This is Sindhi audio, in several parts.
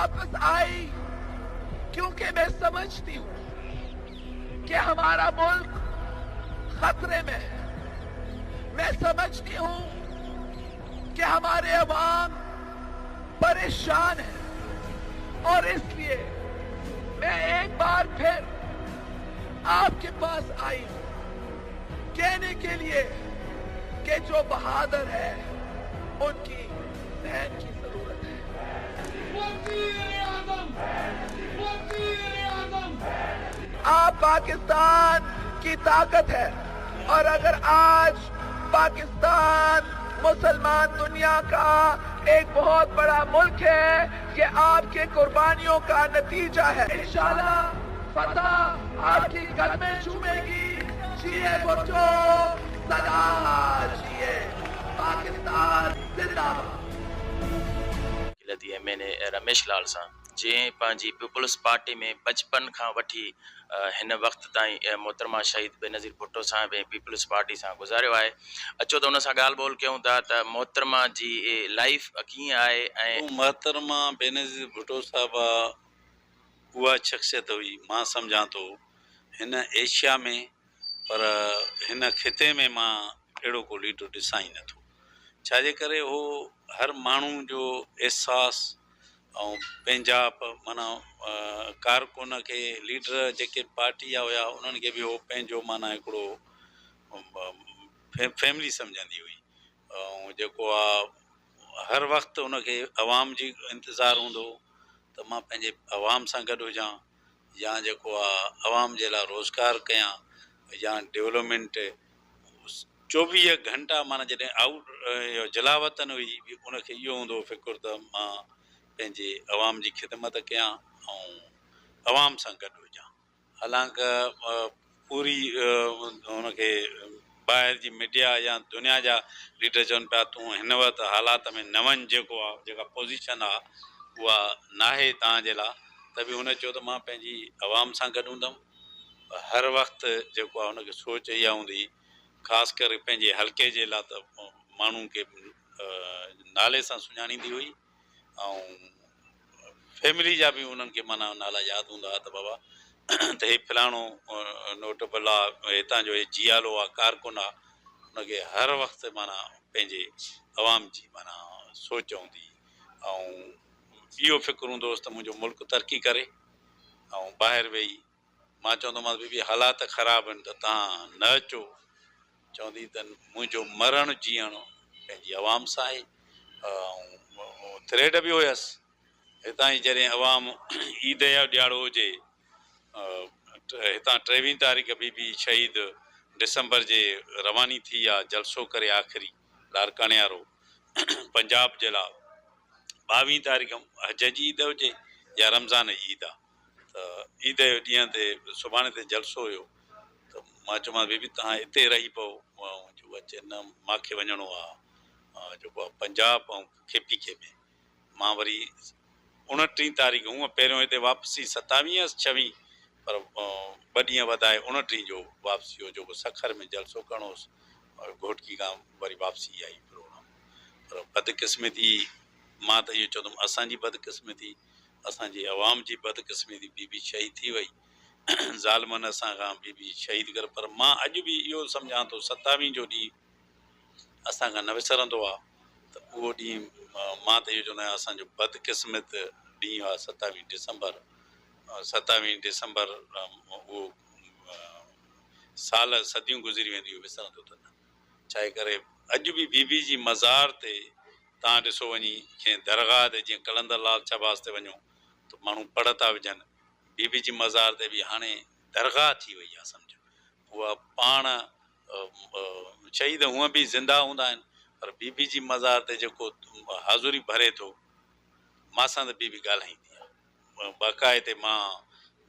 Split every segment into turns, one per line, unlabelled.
वापस आई क्योंकि मैं समझती हूँ कि हमारा मुल्क खतरे में है। मैं समझती हूँ कि हमारे अवाम परेशान है और इसलिए मैं एक बार फिर आपके पास आई हूँ कहने के लिए कि जो बहादुर है उनकी बहन की जरूरत है। आप पाकिस्तान की ताकत है और अगर आज पाकिस्तान मुसलमान दुनिया का एक बहुत बड़ा मुल्क है, ये आपके कुर्बानियों का नतीजा है। इंशाअल्लाह फतह आपकी कदमें चूमेगी। जिए भुट्टो सदा जिए, पाकिस्तान जिंदाबाद।
लती M N A Ramesh Lal सां, जंहिं पंहिंजी पीपल्स पार्टी में बचपन खां वठी हिन वक़्त ताईं मोहतरमा शहीद बेनज़ीर भुट्टो सां बि पीपल्स पार्टी सां गुज़ारियो आहे। अचो त उन सां ॻाल्हि ॿोल कयूं था त मोहतरमा जी लाइफ कीअं आहे ऐं
मोहतरमा बेनज़ीर भुट्टो साहिबा उहा शख़्सियत हुई, मां सम्झां थो हिन एशिया में पर हिन ख़िते में मां अहिड़ो को लीडर ॾिसां ई नथो। छाजे करे हो हर माण्हू जो अहसास ऐं पंहिंजाप माना कारकुन खे लीडर जेके पार्टी जा हुया उन्हनि खे बि हो पंहिंजो माना हिकिड़ो फैमिली सम्झंदी हुई ऐं जेको आहे हर वक़्तु उनखे अवाम जी इंतज़ार हूंदो हो त मां पंहिंजे अवाम सां गॾु हुजां या जेको आहे अवाम जे लाइ रोज़गार कयां या डेवलपमेंट। 24 घंटा माना जॾहिं आउट जलावतन हुई उनखे इहो हूंदो हो फ़िक्र त मां पंहिंजे अवाम जी ख़िदमत कयां ऐं अवाम सां गॾु हुजां। हालांकि पूरी हुनखे ॿाहिरि जी मीडिया या दुनिया जा लीडर चवनि पिया तूं हिन वक़्तु हालात में न वञ, जेको आहे जेका पोज़ीशन आहे उहा नाहे तव्हांजे लाइ, त बि हुन चयो त मां पंहिंजी अवाम सां गॾु हूंदमि हर वक़्तु। जेको आहे हुनखे सोच इहा हूंदी ख़ासि करे पंहिंजे हल्के जे लाइ त माण्हू खे नाले सां सुञाणींदी हुई ऐं फैमिली जा बि उन्हनि खे माना नाला यादि हूंदा हुआ त बाबा त हे फलाणो नोटेबल आहे, हितां जो हे जियालो आहे, कारकुन आहे। हुनखे हर वक़्तु माना पंहिंजे अवाम जी माना सोच हूंदी ऐं इहो फ़िक्र हूंदो हुउसि त मुंहिंजो मुल्क तरक़ी करे ऐं ॿाहिरि वेही मां चवंदोमांसि बीबी हालात ख़राबु आहिनि त तव्हां न अचो, चवंदी त मुंहिंजो मरणु जीअणु पंहिंजी अवाम सां आहे। ऐं थ्रेड बि हुयसि हितां ई जॾहिं अवाम ईद जो ॾियारो हुजे, हितां 23 तारीख़ बीबी शहीद डिसंबर जे रवानी थी आहे जलसो करे आख़िरी लाड़काणे वारो पंजाब जे लाइ, 22 तारीख़ हज जी ईद हुजे या रमज़ान जी ईद आहे त ईद जे ॾींहं ते सुभाणे ते जलसो हुयो त मां चयोमांसि बीबी तव्हां हिते रही पओ, चयो अचे न मूंखे वञिणो आहे जेको आहे पंजाब ऐं खे पी खे में। मां वरी 29 तारीख़, हूअं पहिरियों हिते वापसि 27 26 पर ॿ ॾींहं वधाए 29 जो वापसि हो, जेको सखर में जलसो करिणो हुउसि ऐं घोटकी खां वरी वापसि आई प्रोग्राम। पर बदकिस्मती मां त इहो चवंदुमि असांजी बदकिस्मती, असांजी अवाम जी बदकिस्मती, बीबी शहीद थी वई। ज़ालिमनि असां खां बीबी शहीद कर। पर मां अॼु बि इहो सम्झां थो 27 जो ॾींहुं असां खां न विसरंदो आहे त उहो ॾींहुं मां त इहो चवंदो आहियां असांजो बदकिस्मत ॾींहुं आहे 27 डिसंबर। 27 डिसंबर उहो साल सदियूं गुज़री वेंदियूं विसरंदो त न। छाजे करे अॼु बि बीबी जी मज़ार ते तव्हां ॾिसो वञी कंहिं दरगाह ते जीअं कलंदर लाल शहबाज़ ते वञो त माण्हू पड़ था विझनि, बीबी जी मज़ार ते बि हाणे दरगाह थी वई आहे। सम्झो उहा पाण शहीद हूअं बि ज़िंदा हूंदा आहिनि पर बीबी जी मज़ार ते जेको हाज़ुरी भरे थो मां सां त बीबी ॻाल्हाईंदी आहे बाक़ाइदे। मां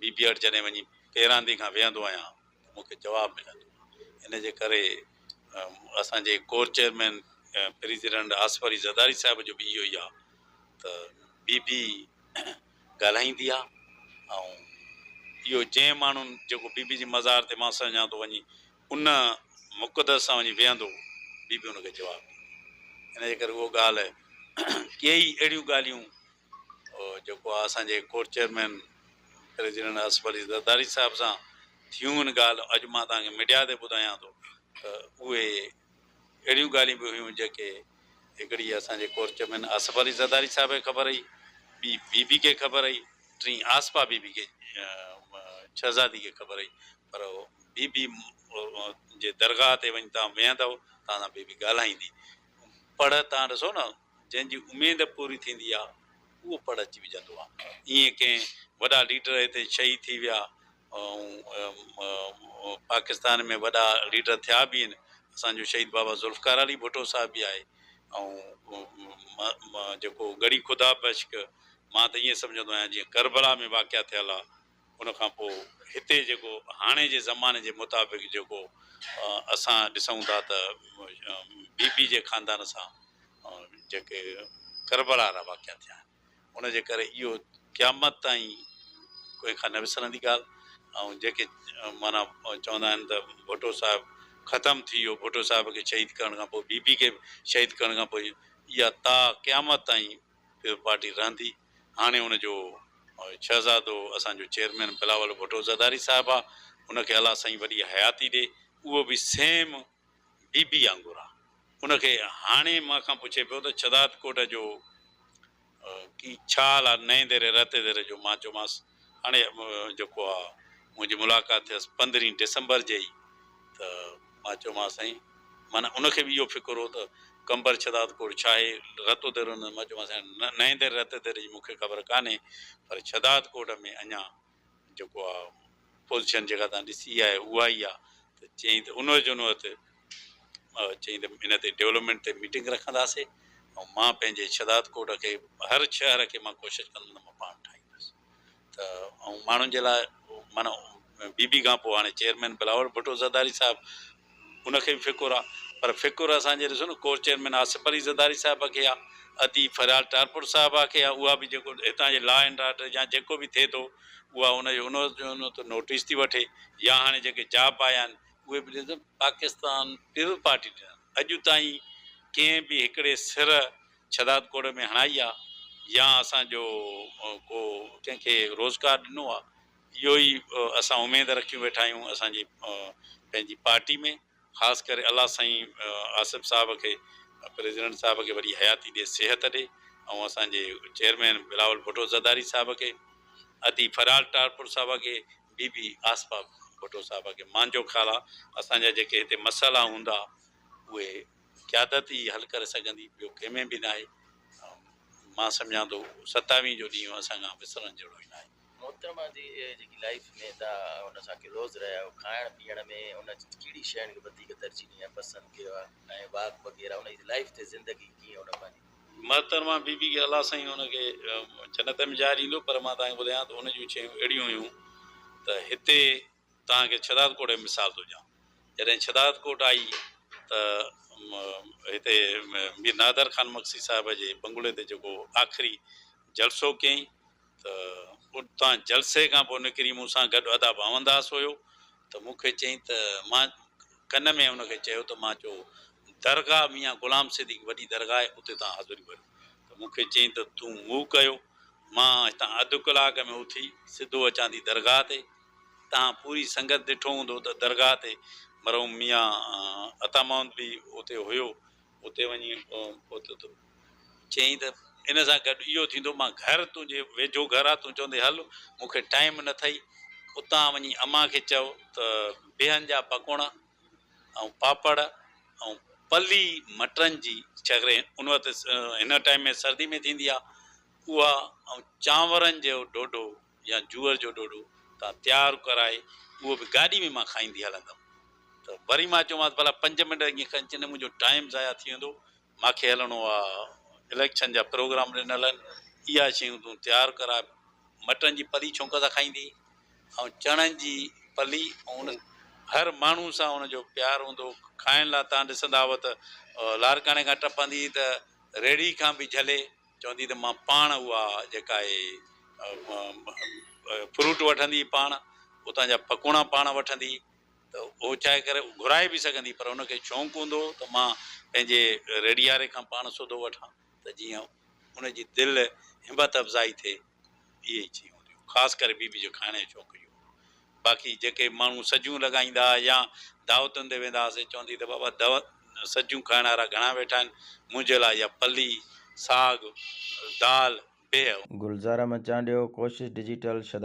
बीबी वटि जॾहिं वञी पेरांदी खां वेहंदो आहियां त मूंखे जवाबु मिलंदो आहे। इन जे करे असांजे core chairman president Asif Ali Zardari साहिब जो बि इहो ई आहे त बीबी ॻाल्हाईंदी आहे ऐं इहो जंहिं माण्हुनि जेको बीबी जी मज़ार ते मां सम्झां थो वञी उन मुक़दस सां वञी वेहंदो, बीबी हुनखे जवाबु ॾींदी। इन जे करे उहो ॻाल्हि केई अहिड़ियूं ॻाल्हियूं جيڪو آ اسان جي core chairman president Asif Ali Zardari صاحب سان ٿيون آهن ڳالهه اڄ مان توهان کي ميڊيا تي ٻڌايان ٿو ته اهي اهڙيون ڳالهيون به هيون جيڪي هڪڙي اسان جي ڪور چيئرمين آصف علي زرداري صاحب کي خبر هئي، ٻي بي بي کي خبر هئي، ٽين آصفه بي بي کي شهزادي کي خبر هئي پر بي بي جي درگاهه تي وڃي توهان ويهندؤ توهان سان بي بي ڳالهائيندي. پڙ توهان ڏسو نه جنهن جي اميد پوري ٿيندي آ اهو پڙ اچي وجهندو آ. ائين ڪنهن وڏا ليڊر هتي شهيد ٿي ويا ۽ پاڪستان ۾ وڏا ليڊر ٿيا به آهن اسان جو شهيد بابا ذوالفقار علي ڀٽو صاحب به آهي ۽ جيڪو ڳڙهي خدا بخش مان ته ائين سمجهندو آهيان جيئن ڪربلا ۾ واقعا ٿيل آ ان کان پوء هتي جيڪو هاڻي جي زماني جي مطابق جيڪو اسان ڏسون ٿا ته بي بي جي خاندان سان جيڪي ڪربلا وارا واقعا ٿيا آهن ان جي ڪري اهو قيامت تائين ڪنهن کان نه وسرندي ڳالهه ۽ جيڪي معنيٰ چوندا آهن ته ڀٽو صاحب ختم ٿي ويو ڀٽو صاحب کي شهيد ڪرڻ کان پوء بي بي کي شهيد ڪرڻ کان پوء اها تا قيامت تائين پيپلز پارٽي رهندي هاڻي ان جو شهزادو اسان جو چيئرمين بلاول ڀٽو زرداري صاحب آ ان کي الله سائين وڏي حياتي ڏي اهو به سيم بي بي وانگر آ ان کي هاڻي مان کان پڇي پيو ته شھداد ڪوٽ جو ڪي ڇا حال آ نئين ديري رتي ديري جو مان چيومانس هاڻي جيڪو آ منهنجي ملاقات ٿيس پندرهين ڊسمبر جي ئي ته مان چيومانس سائين معنيٰ ان کي به اهو فڪر هو ته قمبر شھداد ڪوٽ ڇا آهي رتو ديرو نه مان چيومانس سائين نئين ديري رتي ديري جي مون کي خبر ڪانهي پر شھداد ڪوٽ ۾ اڃا جيڪو آ پوزيشن جيڪا تان ڏسي آهي اها ئي آ ته چيائين ته ان جو ان وقت چيائين ته ان تي ڊولپمينٽ تي ميٽنگ رکنداسي ۽ مان پنهنجي شھداد ڪوٽ کي هر شهر کي مان ڪوشش ڪندم ته مان پاڻ ٺاهيندس ته ۽ ماڻهن جي لاء معنيٰ بي بي کان پوء هاڻي چيئرمين بلاول ڀٽو زرداري صاحب ان کي به فڪر آ پر فڪر اسان جي ڏسو نه ڪور چيئرمين آصف علي زرداري صاحب کي آ ادي فريال ٽالپر صاحبه کي آ اها به جيڪو هتان جي لا اينڊ آرڊر يا جيڪو به ٿئي ٿو اها ان جو ان جو نوٽيس ٿي وٺي يا هاڻي جيڪي جاب آيا آهن اهي به ڏسو پاڪستان پيپلز پارٽي ڏنا اڄ تائين ڪنهن به هڪڙي سر شھداد ڪوٽ ۾ هڻائي آ يا اسان جو ڪو ڪنهن کي روزگار ڏنو آ اهو ئي اسان اميد رکيون ويٺا آهيون اسان جي پنهنجي پارٽي ۾ خاص ڪري الله سائين آصف صاحب کي پريزيڊنٽ صاحب کي وڏي حياتي ڏي صحت ڏي ۽ اسان جي چيئرمين بلاول ڀٽو زرداري صاحب کي ادي فرحال ٽالپر صاحب کي بي بي آصفه ڀٽو صاحب کي مانجو خيال آ اسان جا جيڪي هتي مسئلا هوندا اهي قيادت ئي حل ڪري سگهندي ٻيو ڪنهن ۾ به ناهي مان سمجهان ٿو ستاويهين جو ڏينهن اسان کان وسرڻ جهڙو ئي ناهي.
محترمه جي جيڪي لائيف ۾ توهان ان سان ڪلوز رهيا آهيو کائڻ پيئڻ ۾ ان ڪهڙي شين کي وڌيڪ ترجيح ڏني آهي پسند ڪيو آهي ۽ واڪ وغيره ان جي لائيف تي زندگي ڪيئن ان پنهنجي.
محترمه بي بي کي الله سائين ان کي جنت ۾ جاء ڏيندو پر مان توهان کي ٻڌايان ته ان جون شيون اهڙيون هيون ته هتي توهان کي شھداد ڪوٽ جو مثال ٿو ڏيان. جڏهن شھداد ڪوٽ آئي ته هتي مير نادر خان مگسي صاحب جي بنگلي تي جيڪو آخري جلسو ڪيائين ته اتان جلسي کان پوء نڪري مون سان گڏ ادا ڀاونداس هيو ته مون کي چيائين ته مان ڪن ۾ هن کي چيو ته مان چيو درگاهه ميان غلام صديق وڏي درگاهه آهي اتي توهان حاضري ڀريو ته مون کي چيائين ته تون مون ڪيو مان هتان اڌ ڪلاڪ ۾ اٿي سڌو اچان ٿي درگاهه تي توهان پوري سنگت ڏٺو هوندو ته درگاهه تي مرحوم ميان عطا محمد به اتي هيو، اتي وڃي پهتو ته چيائين ته ان سان گڏ اهو ٿيندو مان گهر تنهنجي ويجهو گهر آ تون چوندين هل مون کي ٽائيم نه اٿئي اتان وڃي امان کي چئو ته بيهن جا پڪوڙا ۽ پاپڙ ۽ پلي مٽرن جي ڇڳري ان وقت هن ٽائيم ۾ سردي ۾ ٿيندي آ اها ۽ چانورن جو ڍوڍو يا جوئر جو ڏوڏو تان تيار ڪرائي اهو به گاڏي ۾ مان کائيندي هلندم ته وري مان چيومانس ڀلا پنج منٽ ائين کن چي نه منهنجو ٽائيم ضايع ٿي ويندو مان کي هلڻو آ اليڪشن جا پروگرام ڏنل آهن اها شيون تون تيار ڪراء مٽن جي پلي ڇونڪ سان کائيندي ۽ چڻن جي پلي ۽ ان هر ماڻهو سان ان جو پيار هوندو کائڻ لاء تان ڏسندا هئا ته لاڙڪاڻي کان ٽپندي ته ريڙهي کان به جهلي چوندي ته مان پاڻ اها جيڪا آهي فروٽ وٺندي پاڻ اتان جا پڪوڙا پاڻ وٺندي ته هو چاهي ڪري گهرائي به سگهندي پر ان کي شونق هوندو هو ته مان پنهنجي ريڙهي واري کان پاڻ سودو وٺان ته جيئن ان جي دل همت افزائي ٿئي. اهي ئي شيون هونديون هيون. خاص ڪري بي بي جو کائڻ جو شوق هيو. باقي جيڪي ماڻهو سجون لڳائيندا ها يا دعوتن تي ويندا هئاسين چوندي ته بابا دعوت سجون کائڻ وارا گهڻا ويٺا آهن منهنجي لاء اها پلي، ساڳ، دال، بيهه.
گلزار احمد چانڊيو، ڪوشش ڊجيٽل، شھدادڪوٽ.